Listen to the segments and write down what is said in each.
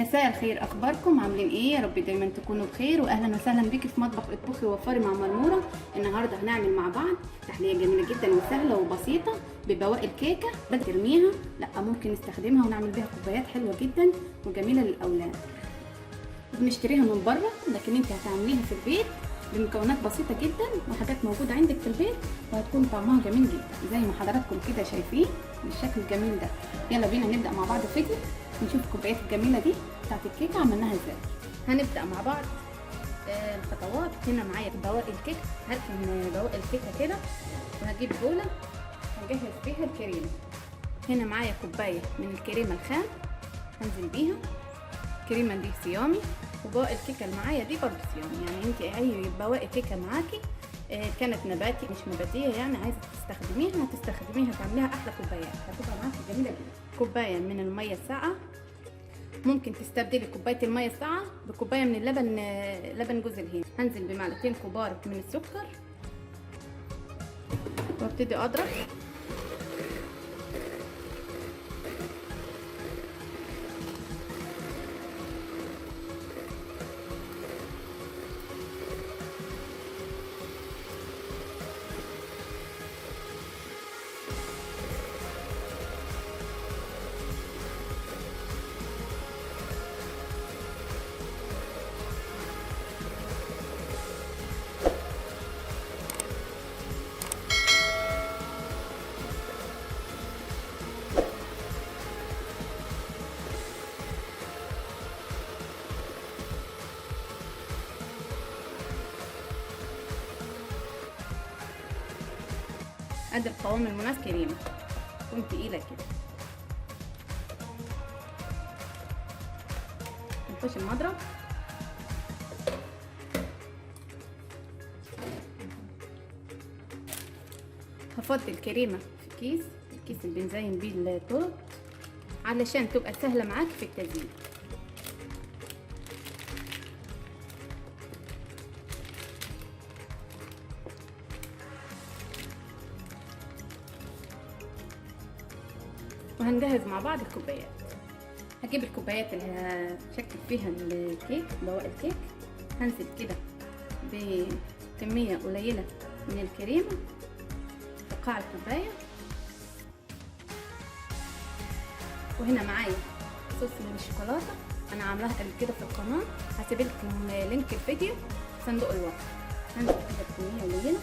مساء الخير، اخباركم عاملين ايه؟ يا رب دايما تكونوا بخير، واهلا وسهلا بيكي في مطبخ اطبخي ووفري مع مرموره. النهارده هنعمل مع بعض تحلية جميلة جدا وسهلة وبسيطة ببواقي الكيكه، بدل ترميها لا ممكن نستخدمها ونعمل بيها كوبايات حلوة جدا وجميلة للاولاد. بنشتريها من بره، لكن انت هتعمليها في البيت بمكونات بسيطة جدا وحاجات موجودة عندك في البيت، وهتكون طعمها جميل جدا زي ما حضراتكم كده شايفين بالشكل الجميل ده. يلا بينا نبدا مع بعض الفيديو ونشوف الكوبايات الجميلة دي بتاعت الكيكه عملناها ازاي. هنبدا مع بعض الخطوات. هنا معايا بواقي الكيكه، هركن بواقي الكيكه كده وهجيب بوله هجهز فيها الكريمة. هنا معايا كوباية من الكريمة الخام هنزل بيها، الكريمة دي صيامي، وبواقي الكيكه اللي معايا دي برضه صيامي. يعني انت اي بواقي كيكة معاكي كانت نباتي مش نباتيه، يعني عايزه تستخدميها هتستخدميها تعمليها احلى كوبايات، هتبقى معاكي جميلة جدا. كوباية من المية الساقعه، ممكن تستبدلي كوباية المية الساقعه بكوبايه من اللبن، لبن جوز الهند. هنزل بمعلقتين كبار من السكر وابتدي اضرب. ادي القوام المناسب، كريمة تكون تقيلة كده. نخش المضرب. هفضي الكريمة في كيس، الكيس اللي بنزين بيه التورت علشان تبقى سهلة معاك في التزيين. وهنجهز مع بعض الكوبايات. هجيب الكوبايات اللي هشكل فيها الكيك، بواقي الكيك. هنزل كده بكمية قليلة من الكريمة في قاع الكوباية. وهنا معايا صوص من الشوكولاتة انا عاملاها قبل كده في القناة، هسيب لكم link الفيديو في صندوق الوصف. هنزل كده بكمية قليلة.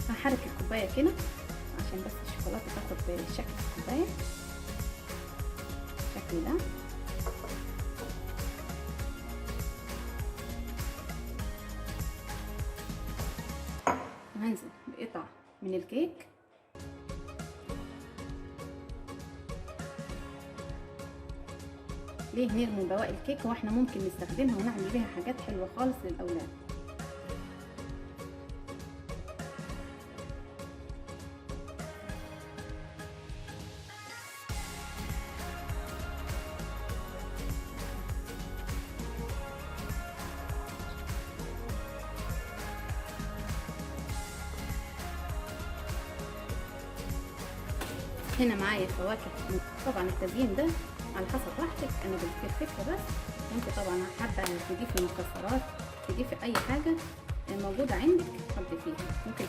هحرك الكوباية كده عشان بس الشوكولاتة تاخد شكل الكوباية بالشكل ده. وهنزل بقطع من الكيك. ليه نرمي بواقي الكيك واحنا ممكن نستخدمها ونعمل بيها حاجات حلوة خالص للأولاد؟ هنا معايا فواكه. طبعا التزيين ده على حسب راحتك، انا بديك الفكرة بس، انت طبعا حابة تضيفي مكسرات، تضيفي اي حاجة موجودة عندك هتضيفيها. ممكن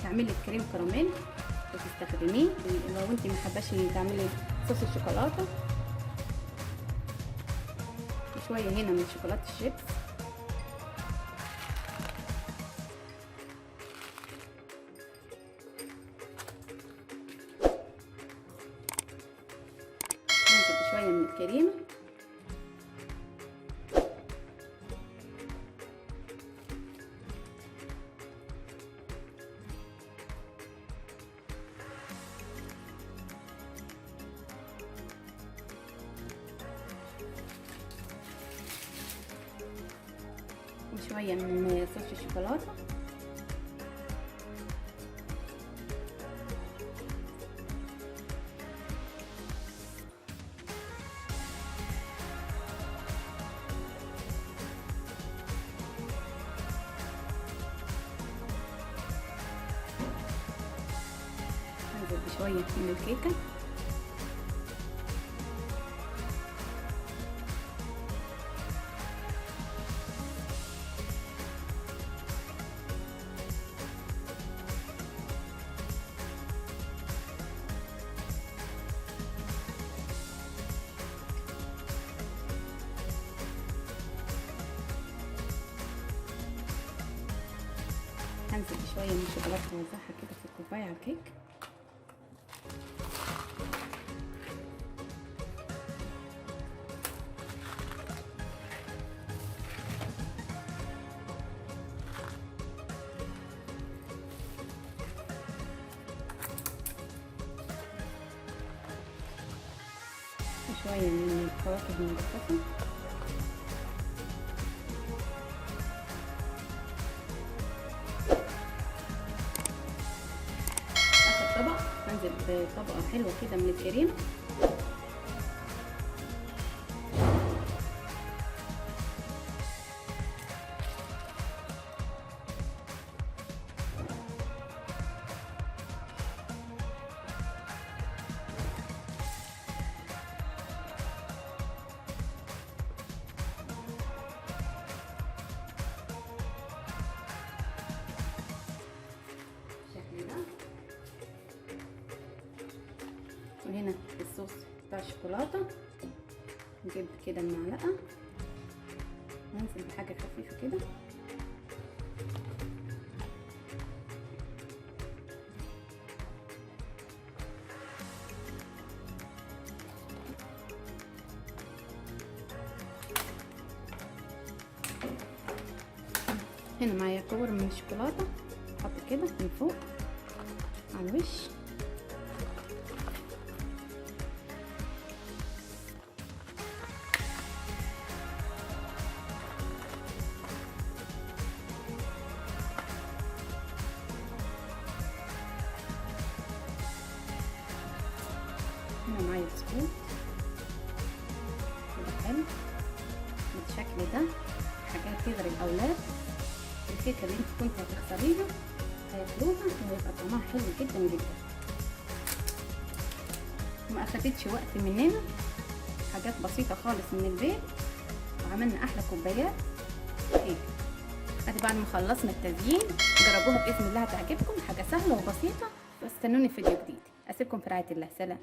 تعملي كريم كراميل وتستخدميه لو انت ما حباش تعملي صوص الشوكولاتة. وشوية هنا من شوكولاتة الشيبس. شوية من الكريمة. وشوية من صوص الشوكولاتة. بشوية من الكيكة. هنزل بشوية من الشوكولاتة واوزعها كده في الكوباية على الكيك. وشوية من الفواكه المجففة. آخر طبق هنزل بطبقة حلوة كده من الكريمة. بالشكل ده. وهنا الصوص بتاع الشوكولاتة، نجيب كده المعلقة وننزل بحاجة خفيفة كده. هنا معايا كور من الشوكولاتة، احط كده من فوق على الوش. هنا معايا بسكوت كده حلو بالشكل ده، حاجات تغري الاولاد. الكيكه اللي انت كنت هتخسريها هياكلوها وهيبقى طعمها حلو جدا جدا، وما اخدتش وقت مننا، حاجات بسيطة خالص من البيت، وعملنا احلى كوبايات كيك. ادي بعد ما خلصنا التزيين، جربوها باذن الله هتعجبكم، حاجة سهلة وبسيطة. واستنوني في فيديو جديد. اسيبكم في رعاية الله، سلام.